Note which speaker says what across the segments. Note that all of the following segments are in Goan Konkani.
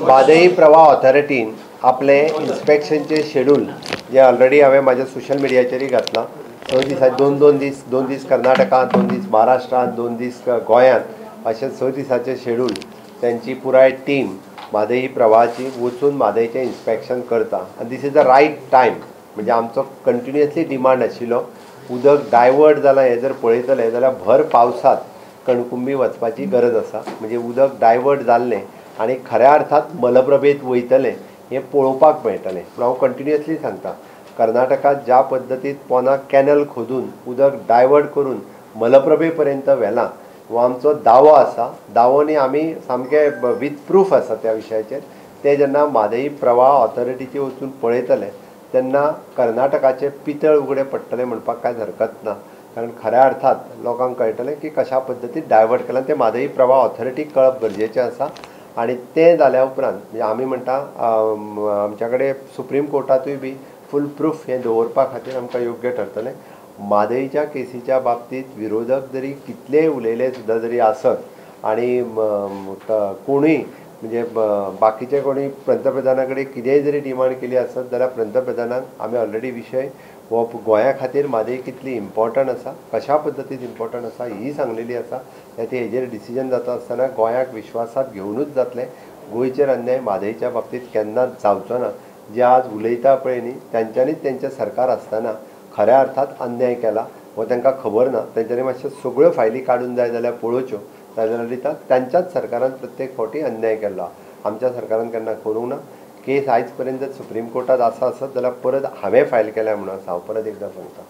Speaker 1: म्हादई प्रवाह ऑथॉरिटीन आपले इन्स्पेक्शनचे शेड्यूल जे ऑलरेडी हांवें म्हाज्या सोशल मिडियाचेरूय घातलां. 6 दिसां, 2-2 दीस, 2 दीस कर्नाटकांत, 2 दीस महाराष्ट्रांत, 2 दीस गोंयांत, अशें 6 दिसांचें शेड्यूल तांची पुराय टीम म्हादई प्रवाहाची वचून म्हादईचें इन्स्पेक्शन करता. आनी this is the right time. म्हणजे आमचो कंटिन्युअसली डिमांड आशिल्लो उदक डायवर्ट जालां हें जर पळयतलें जाल्यार भर पावसांत कणकुंबी वचपाची गरज आसा. म्हणजे उदक डायवर्ट जाल्लें आनी खऱ्या अर्थात मलप्रभेंत वयतलें हें पळोवपाक मेळटलें. पूण हांव कंटिन्युअसली सांगता, कर्नाटकांत ज्या पद्दतीन पोना कॅनल खोदून उदक डायवर्ट करून मलप्रभे पर्यंत व्हेलां हो आमचो दावो आसा. दावो न्ही, आमी सामके विथ प्रूफ आसा त्या विशयाचेर. ते जेन्ना म्हादई प्रवाह ऑथॉरिटीचे वचून पळयतले तेन्ना कर्नाटकाचे पितळ उगडे पडटले म्हणपाक कांयच हरकत ना. कारण खऱ्या अर्थात लोकांक कळटलें की कशा पद्दतीन डायवर्ट केलां तें म्हादई प्रवाह ऑथॉरिटीक कळप गरजेचें आसा. आनी तें जाल्या उपरांत म्हणजे आमी म्हणटा आमच्या कडेन सुप्रीम कोर्टांतूय बी फूल प्रूफ हें दवरपा खातीर आमकां योग्य ठरतलें. म्हादईच्या केसीच्या बाबतींत विरोधक जरी कितलेय उलयले सुद्दां जरी आसत आनी कोणूय म्हणजे बाकीचे कोणी पंतप्रधाना कडेन कितेंय जरी डिमांड केली आसत जाल्यार पंतप्रधानाक आमी ऑलरेडी विशय हो गोंया खातीर म्हादई कितली इम्पॉर्टंट आसा, कशा पद्दतीन इम्पॉर्टंट आसा ही सांगलेली आसा. ते हेजेर डिसिजन जाता आसतना गोंयाक विश्वासात घेवनूच जातलें. गोंयचेर अन्याय म्हादईच्या बाबतींत केन्नाच जावचो ना. जे आज उलयता पळय न्ही तांच्यांनीच तेंचें सरकार आसतना खऱ्या अर्थात अन्याय केला हो तांकां खबर ना. तेंच्यांनी मातशे सगळ्यो फायली काडून जाय जाल्यार पळोवच्यो, जाल्यार दिता तांच्याच सरकारान प्रत्येक फावटी अन्याय केल्लो. आमच्या सरकारान केन्ना करूंक ना. केस आयज पर्यंत सुप्रीम कोर्टात आसा आसत जाल्यार परत हांवें फायल केल्या म्हणून आसा, हांव परत एकदां सांगता.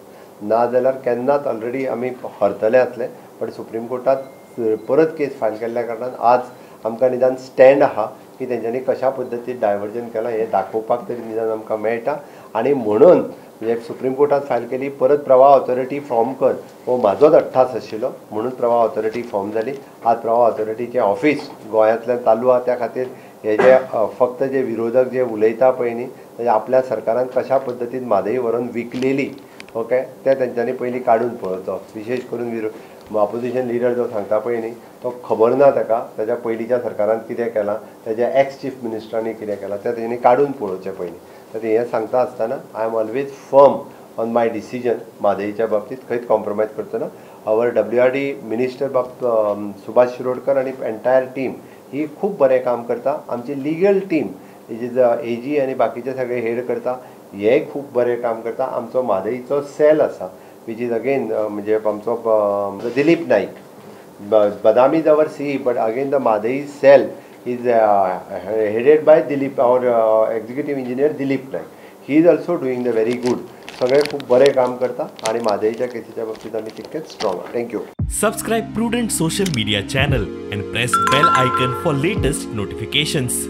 Speaker 1: ना जाल्यार केन्नाच ऑलरेडी आमी हरतले आसले, बट सुप्रीम कोर्टात परत केस फायल केल्ल्या कारणान आज आमकां निदान स्टँड आहा की तेंच्यांनी कशा पद्दतीन डायवर्जन केलां हें दाखोवपाक तरी निदान आमकां मेळटा. आनी म्हणून म्हणजे सुप्रीम कोर्टात फायल केली, परत प्रवाह ऑथॉरिटी फॉर्म कर हो म्हाजोच अट्टास आशिल्लो म्हणून प्रवाह ऑथॉरिटी फॉर्म जाली. आज प्रवाह ऑथॉरिटीचें ऑफिस गोंयांतल्यान चालू आहा. त्या खातीर हे जे फक्त जे विरोधक जे उलयता पळय न्ही ते आपल्या सरकारान कशा पद्दतीन म्हादई व्हरून विकलेली ओके ते तेंच्यांनी पयलीं काडून पळोवचो. विशेश करून ऑपोजिशन लिडर जो सांगता पळय न्ही तो खबर ना ताका ताच्या पयलींच्या सरकारान कितें केलां, ताच्या एक्स चीफ मिनिस्टरांनी कितें केलां तें तेणी काडून पळोवचें पयलीं. तर हें सांगता आसतना I am always firm on my decision. म्हादईच्या बाबतींत खंयच कॉम्प्रोमायज करचो ना. Our WRD minister बाब सुभाष शिरोडकर आनी एंटायर टीम ही खूब बरें काम करता. आमची लिगल टीम is AG आनी बाकीचे सगळे हेड करता, हे खूब बरें काम करता. आमचो म्हादईचो सेल आसा which is again म्हणजे आमचो Dilip Naik Badami is our CE, but again the Mhadei cell is headed by Dilip, our executive engineer Dilip Naik. He is also doing the very good. सगळे खूब बरें काम करता आनी म्हादईच्या केसीच्या बाबतींत आमी तितकेच strong. Thank you.
Speaker 2: Subscribe Prudent social media channel and press bell icon for latest notifications.